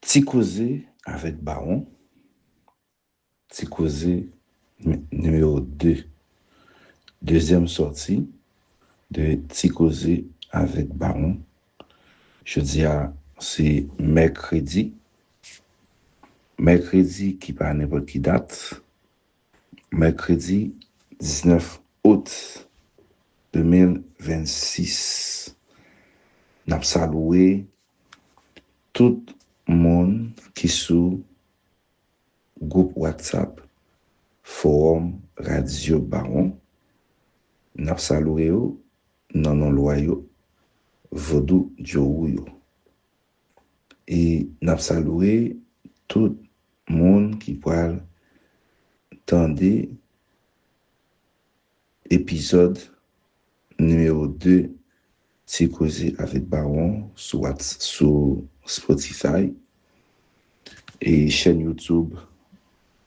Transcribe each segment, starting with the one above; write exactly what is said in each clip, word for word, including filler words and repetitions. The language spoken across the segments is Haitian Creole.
Ti koze avèk Bawon, ti koze nimewo de, dezyèm sòti de Ti koze avèk Bawon. Jodi a, se mèkredi. Mèkredi ki pa nenpòt ki dat. Mèkredi diznèf out de mil vennsis. N ap salye tout moun ki sou gwoup WhatsApp Fowòm Radyo Bawon. N ap salye yo nan non lwa yo, Vodou Djowou yo. E n ap salye tout moun ki pral tande epizòd nimewo de Ti Koze avèk Bawon sou Whats-, sou Spotify. E chèn YouTube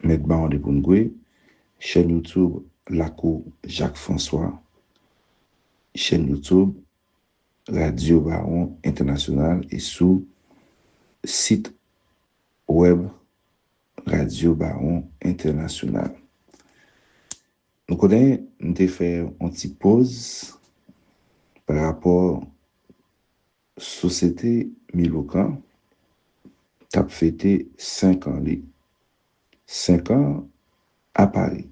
Mèt Bawon de Poungwe, chèn YouTube Lakou Jacques François, chèn YouTube Radyo Bawon Entènasyonal e sou sit wèb Radyo Bawon Entènasyonal. Nou konnen m te fè yon ti poz pa rapò Sosyete Milokan t ap fete senk an li. Senk an a Pari.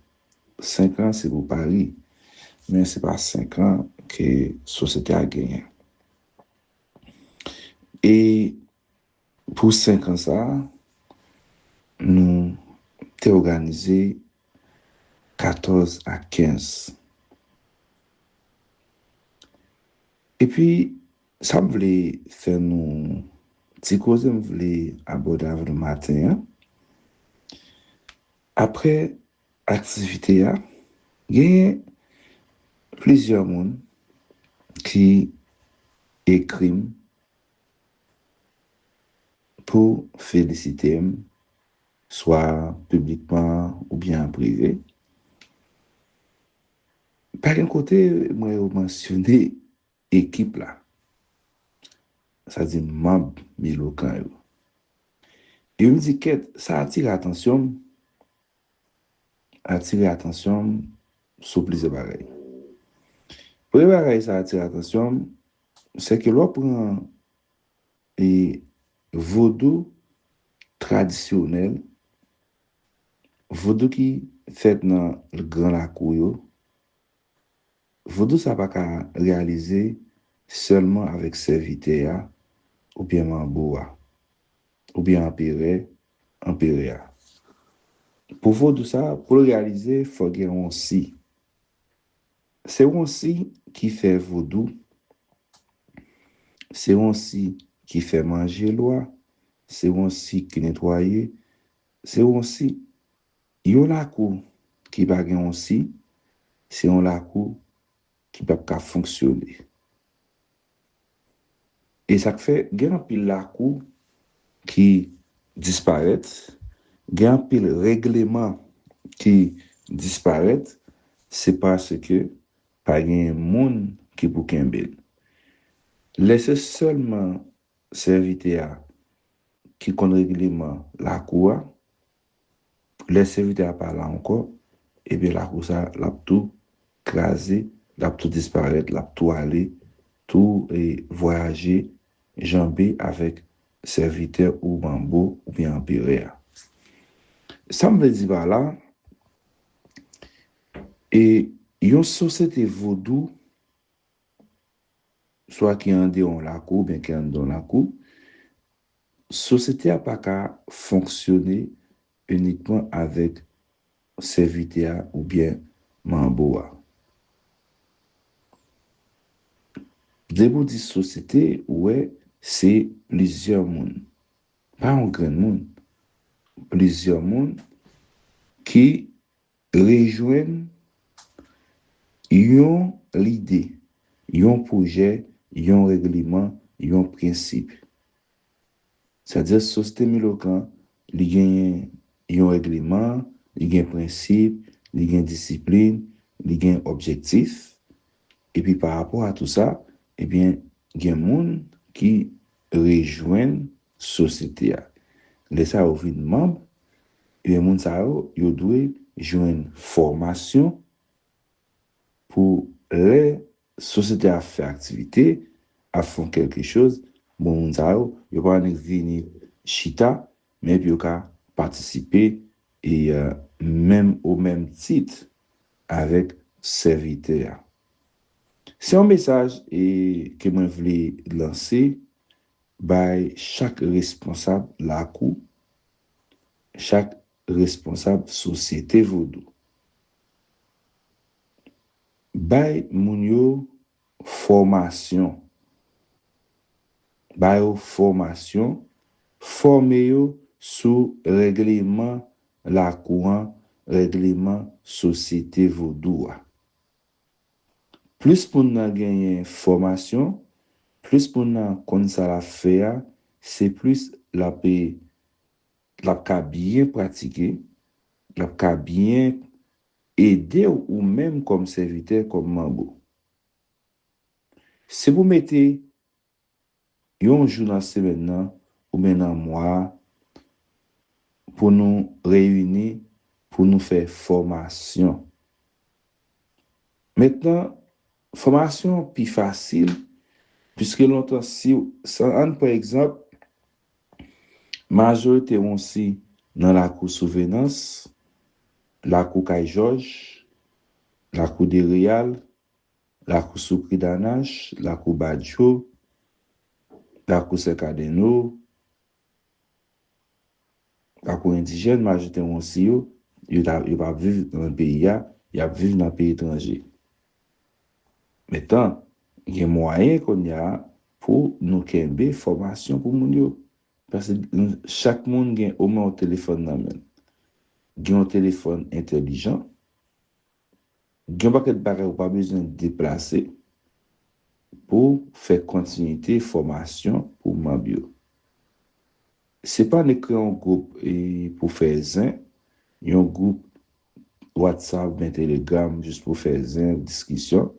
Senk an se pou Pari, men se pa senk an ke sosyete a genyen. E pou senk an sa a, nou te òganize katòz a kenz. Epi, sa m vle fè nou, ti koze m vle abòde avè nou maten an. Apre aktivite a, genyen plizyè moun ki ekri m pou felisite m, swa piblikman oubyen an prive. Pa gen kote mwen yo mansyone ekip la, sa di manm Milokan yo. E m di kèt, sa atire atansyon m, atire atansyon m sou plizyè bagay. Premye bagay sa atire atansyon m, se ke lè w pran e vodou tradisyonèl, vodou ki fèt nan gran lakou yo, vodou sa pa ka reyalize sèlman avèk sèvitè a oubyen manbo a, oubyen anperè, anperè a. Pou vodou sa, pou l reyalize, fò gen yon si. Se yon si ki fè vodou, se yon si ki fè manje lwa, se yon si ki netwaye, se yon si. Yon lakou ki pa gen yon si, se yon lakou ki p ap ka fonksyone. E sa k fè gen anpil lakou ki disparèt, gen anpil regleman ki disparèt, se paske pa gen moun ki pou kenbe l. Lè se sèlman sèvitè a ki konn regleman lakou a, lè sèvitè a pa la ankò, ebyen lakou sa l ap tou kraze, l ap tou disparèt, l ap tou ale, tou e vwayaje, janbe avèk sèvitè ou manbo oubyen anperè a. Sa m vle di pa la, e yon sosyete vodou, swa ki andeyò yon lakou oubyen ki anndan yon lakou, sosyete a pa ka fonksyone inikman avèk sèvitè a oubyen manbo a. Depi w di sosyete, ou wè, se plizyè moun. Pa yon grenn moun. Plizyè moun ki rejwenn yon lide, yon pwojè, yon regleman, yon prensip. Sètadi, sosyete Milokan, li genyen yon regleman, li gen prensip, li gen disiplin, li gen objektif. Epi pa rapò a tou sa, ebyen, gen moun ki rejwenn sosyete a. Lè sa yo vin manm, ebyen, moun sa yo, yo dwe jwenn fòmasyon pou lè sosyete a ap fè aktivite, ap fè yon kèlke choz, bon, moun sa yo, yo pa annik vini chita, men epi yo ka patisipe e, euh, menm o menm tit avèk sèvitè a. Se yon mesaj e, ke mwen vle lanse bay chak responsab lakou, chak responsab sosyete vodou. Bay moun yo fòmasyon. Ba yo fòmasyon, fòme yo sou règleman lakou an, règleman sosyete vodou a. Plis moun nan genyen fòmasyon, plis moun nan konn sa l ap fè a, se plis l ap, l ap ka byen pratike, l ap ka byen ede w ou menm kòm sèvitè, kòm manbo. Se pou mete yon jou nan semèn nan oubyen nan mwa a pou nou reyini, pou nou fè fòmasyon. Mentnan, fòmasyon pi fasil, piske lontan, si, si ann pran egzanp, majorite wonsi nan lakou Souvenans, lakou Kay Jòj, lakou Dereyal, lakou Soukri Danach, lakou Badjo, lakou Sèkadeno, lakou endijèn, majorite wonsi yo, yo ta, yo pa viv nan peyi a, y ap viv nan peyi etranje. Mentnan, gen mwayen kounye a pou nou kenbe fòmasyon pou moun yo. Paske nou, chak moun gen omwen yon telefòn nan men l. Gen yon telefòn entèlijan, gen yon pakèt bagay ou pa bezwen deplase pou fè kontinite fòmasyon pou manm yo. Se pa annik kreye yon gwoup e pou fè zen, yon gwoup WhatsApp oubyen Telegram jis pou fè zen, diskisyon,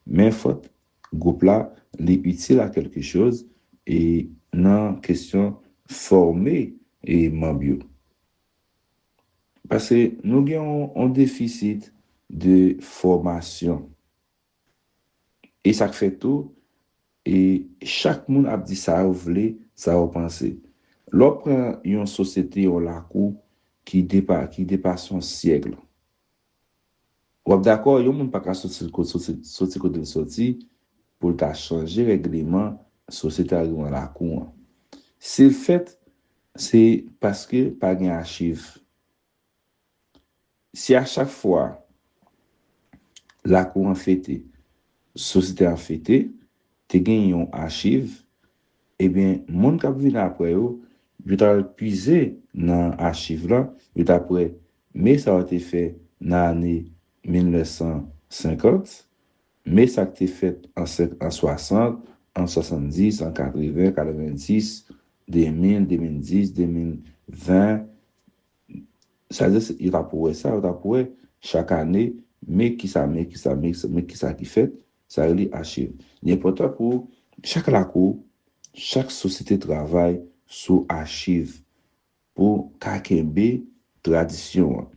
men fòk gwoup la li itil a kèlke choz e nan kesyon fòme e manm yo. Paske nou gen yon, yon defisit de fòmasyon. E sa k fè tou, e chak moun ap di sa yo vle, sa yo panse. Lè w pran yon sosyete, yon lakou ki depa-, ki depase yon syèk, w ap dakò, yon moun pa ka soti ko-, soti, soti kote l soti pou l ta chanje règleman sosyete a gen nan lakou an. Si l fèt, se paske pa gen achiv. Si a chak fwa lakou an fete, sosyete an fete, te gen yon achiv, ebyen, moun k ap vin apre yo, yo ta al pize nan achiv la, yo ta ap wè, men sa yo te fè nan ane mil nèf san senkant, men sa k te fèt an senk-, an swasant, an swasanndis, an katreven, katrevenndis, de mil, de mil dis, de mil ven, sa vle di, yo t ap wè sa, yo t ap wè chak ane, men kisa, men kisa, men kisa, men kisa ki fèt, sa rele achiv. Li enpòtan pou chak lakou, chak sosyete travay sou achiv pou ka kenbe tradisyon an.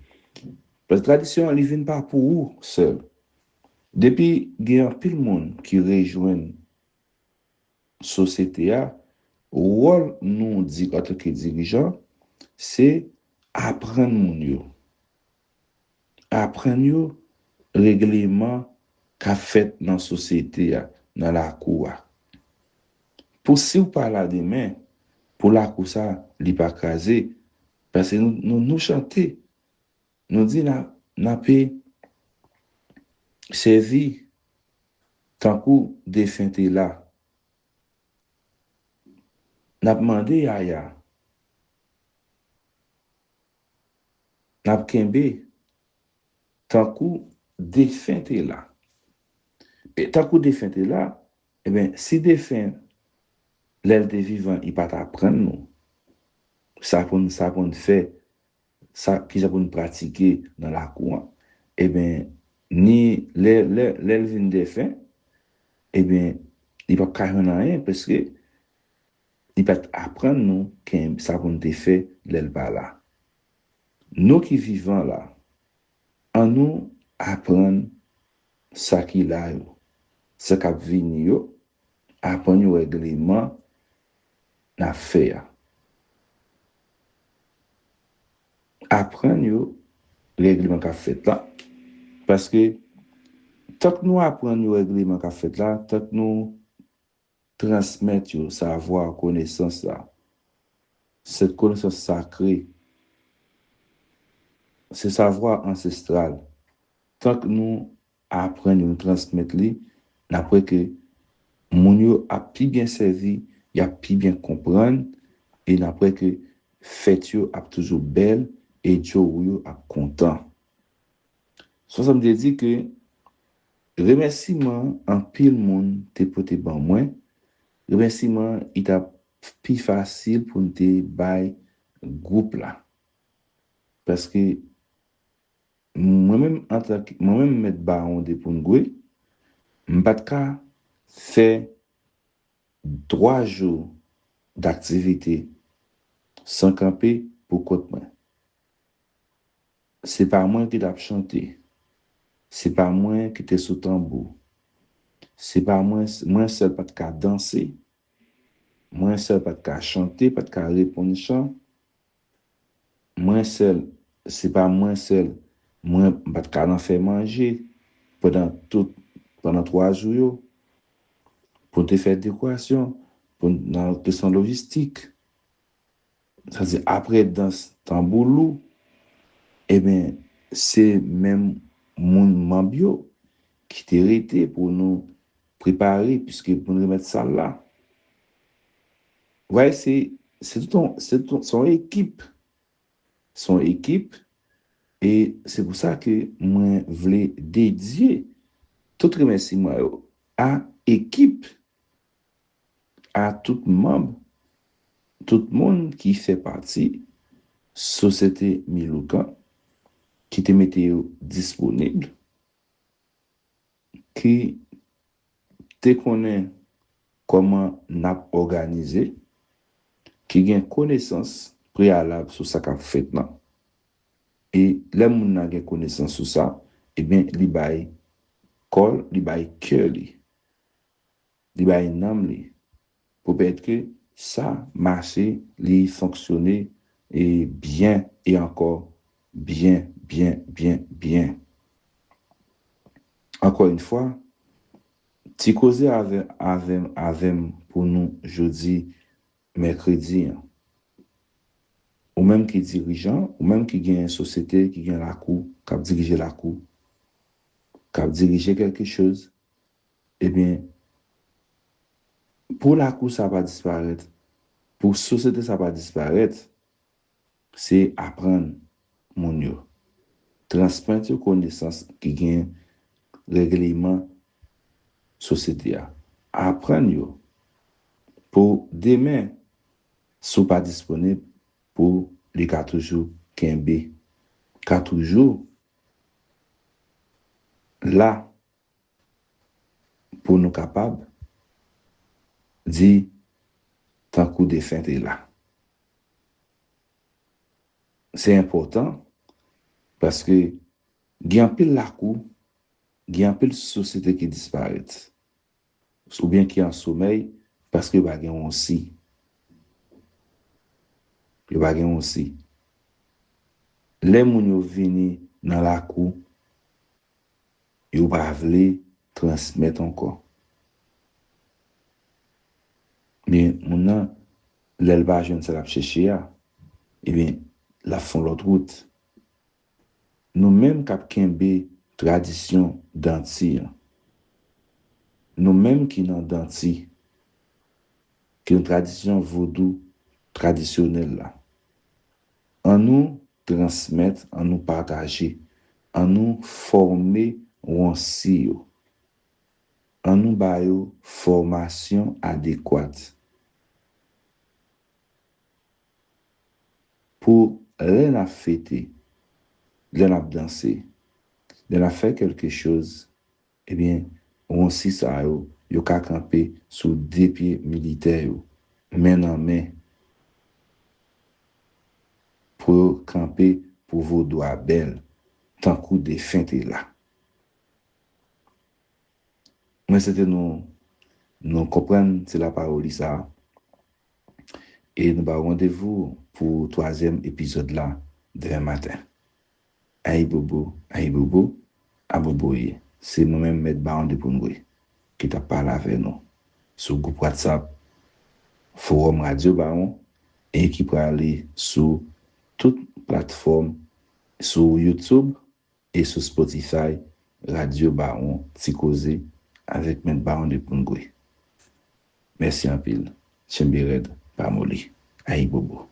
Paske tradisyon an, li vin pa pou ou sèl. Depi gen anpil moun ki rejwenn sosyete a, wòl nou di antanke dirijan, se aprann moun yo. Aprann yo règleman k ap fèt nan sosyete a, nan lakou a. Pou si w pa la demen, pou lakou sa, li pa kraze, paske nou, nou, nou chante, nou di n a, n ape sèvi tankou defen te la. N ap mande yaya. N ap kenbe tankou defen te la. E tankou defen te la, ebyen, si defen, lè l te vivan, li pa t aprann nou sa pou n, sa pou n fè, sa, kijan pou n pratike nan lakou an, ebyen, ni lè, lè, lè l vin defen, ebyen, li p ap ka jwenn anyen, paske Li pa t aprann nou ken sa pou n te fè lè l pa la. Nou ki vivan la, annou aprann sa ki la yo, sa k ap vini yo, aprann yo règleman n ap fè a. Aprann yo règleman k ap fèt la, paske tank nou aprann yo règleman k ap fèt la, tank nou transmèt yo savwa, konesans la, se konesans sakre, se savwa ansestral. Tank nou aprann yo, nou transmèt li, n ap wè ke moun yo ap pi byen sèvi, y ap pi byen konprann, e n ap wè ke fèt yo ap toujou bèl, e djowou yo ap kontan. Sòsòm te di ke remèsiman anpil moun te pote ban mwen, remèsiman i t ap pi fasil pou n te bay gwoup la. Paske mwen menm, antanke, mwen menm, Mèt Bawon de Poungwe, m pa t ka fè twa jou daktivite san kanpe pou kont mwen. Se pa mwen ki t ap chante. Se pa mwen ki te sou tanbou. Se pa mwen, mwen sèl pa t ka danse. Mwen sèl pa t ka chante, pa t ka reponn chan. Mwen sèl, se pa mwen sèl, mwen pa t ka nan fè manje pandan tout, pandan twa jou yo, pou n te fè dekorasyon, pou n, nan kesyon lojistik. Sa di, apre dans tanbou lou, ebyen, se menm moun manm yo ki te rete pou nou prepare, piske pou n remèt sal la. Vwayè, se, se tout yon, se tout, se yon ekip. Se yon ekip. E se pou sa ke mwen vle dedye tout remèsiman yo a ekip, a tout manm, tout moun ki fè pati Sosyete Miloukan, ki te mete yo disponib, ki te konnen kòman n ap òganize, ki gen konesans preyalab sou sa k ap fèt lan. E lè moun nan gen konesans sou sa, ebyen, li bay kò l, li bay kè li, li bay nanm li, pou pèmèt ke sa mache, li fonksyone, e byen, e ankò byen, byen, byen, byen. Ankò yon fwa, ti koze avè, avè, avè m pou nou jodi mèkredi an. Ou menm ki dirijan, ou menm ki gen sosyete, ki gen lakou, k ap dirije lakou, k ap dirije kèlke choz, ebyen, pou lakou sa pa disparèt, pou sosyete sa pa disparèt, se aprann moun yo, transmèt yo konesans ki gen règleman sosyete a. Aprann yo pou demen, si w pa disponib, pou li ka toujou kenbe, ka toujou la pou nou kapab di tankou defen te la. Se enpòtan paske gen anpil lakou, gen anpil sosyete ki disparèt, oubyen ki an somèy, paske yo pa gen wonsi. Yo pa gen wonsi. Lè moun yo vini nan lakou, yo pa vle transmèt ankò. Men moun nan, lè l pa jwenn sa l ap chèche a, ebyen, l ap fè yon lòt wout. Nou menm k ap kenbe tradisyon Danti an, nou menm ki nan Danti, ki nan tradisyon vodou tradisyonèl la, annou transmèt, annou pataje, annou fòme wonsi yo, annou ba yo fòmasyon adekwat. Pou lè n ap fete, lè n ap danse, lè n ap fè kèlke choz, ebyen, wonsi sa yo, yo ka kanpe sou de pye militè yo. men nan men, pou yo kanpe pou vodou a bèl, tankou defen te la. Mwen swete nou, nou konprann ti lapawòl li sa a. E nou ba w randevou pou twazyèm epizòd la demen maten. Ayibobo, ayibobo, aboboye. Se mwen menm, Mèt Bawon de Poungre, ki t ap pale avè nou sou gwoup WhatsApp Fowòm Radyo Bawon e ki prale sou tout platfòm, sou YouTube e sou Spotify, Radyo Bawon Ti Koze avèk Mèt Bawon de Poungre. Mèsi anpil. Tchenbe rèd, pa moli. Ayibobo.